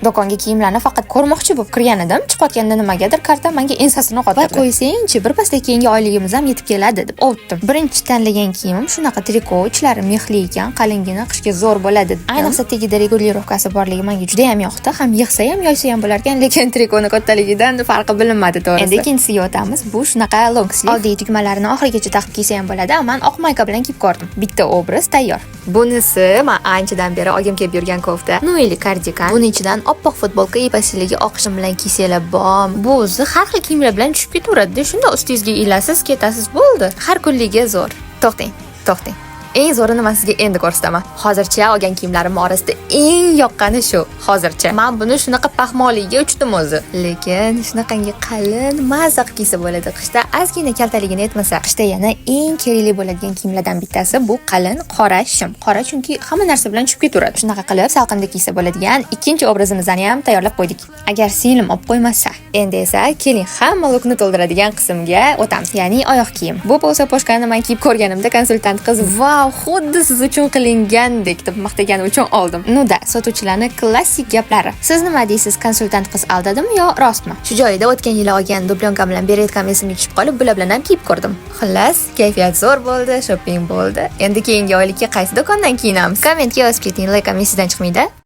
Do'konga kiyimlarni faqat ko'rmoqchi bo'lib kirgan edim. Chiqayotganda nimagadir karta menga ensasini qotirdi. "Voy, qo'ysangchi, birpasda keyingi oyligimiz ham yetib keladi", deb ovutdim. Birinchi tanlagan kiyimim shunaqa triko, ichlari mexli ekan, qalingina, qishga zo'r bo'ladi. Ayniqsa tagida регулировка si borligi menga juda ham yoqdi. Ham yig'sa ham, yoysa ham bo'lar ekan, lekin trikoni kattaligidan farqi bilinmadi, to'g'risi. Endi ikkinchisiga o'tamiz. Bu shunaqa long sleeve. Oddiy tugmalarini oxirigacha taqib kiysa ham bo'ladi. Man oq mayka bilan kiyib ko'rdim. Bitta obraz tayyor. Bunisi man anchadan beri olgim kelib yurgan kofta. Ну или kardigan. Buni ichidan oppoq futbolka, epasilligi oq shim bilan kiysanglar bom. Bu o'zi har xil kiyimlar bilan tushib ketaveradi. Shunda ustingizga ilasiz, ketasiz, bo'ldi. Har kunligi zo'r. To'xtang, to'xtang. Eng zo'rini man sizga endi ko'rsataman. Hozircha olgan kiyimlarim orasida eng yoqqani shu. Hozircha. Man buni shunaqa paxmoliga uchdim o'zi. Lekin shunaqangi qalin, maza qilib kiysa bo'ladi. Qishda ozgina kaltaligini aytmasa, qishda yana eng kerakli bo'ladigan kiyimlardan bittasi bu qalin qora shim. Qora, chunki hamma narsa bilan tushib ketaveradi. Shunaqa qilib salqinda kiysa bo'ladigan ikkinchi obrazimizni ham tayyorlab qo'ydik. Agar singlim olib qo'ymasa. Endi esa keling, hamma lookni to'ldiradigan qismga o'tamiz, ya'ni oyoq kiyim. Bu полусапожка ni man kiyib ko'rganimda konsultant qiz "Vau, xuddi siz uchun qilingandek" deb maqtagani uchun oldim. Ну да, sotuvchilarni klassik gaplari. Siz nima deysiz, konsultant qiz aldadimi yo rostmi? Shu joyida o'tgan yili olgan дубленка bilan беретка m esimga tushib qolib, bular bilan ham kiyib ko'rdim. Xullas, kayfiyat zo'r bo'ldi, shopping bo'ldi. Endi keyingi oylikka qaysi do'kondan kiyinamiz? Kommentga yozib keting, like ham esingizdan chiqmaydi.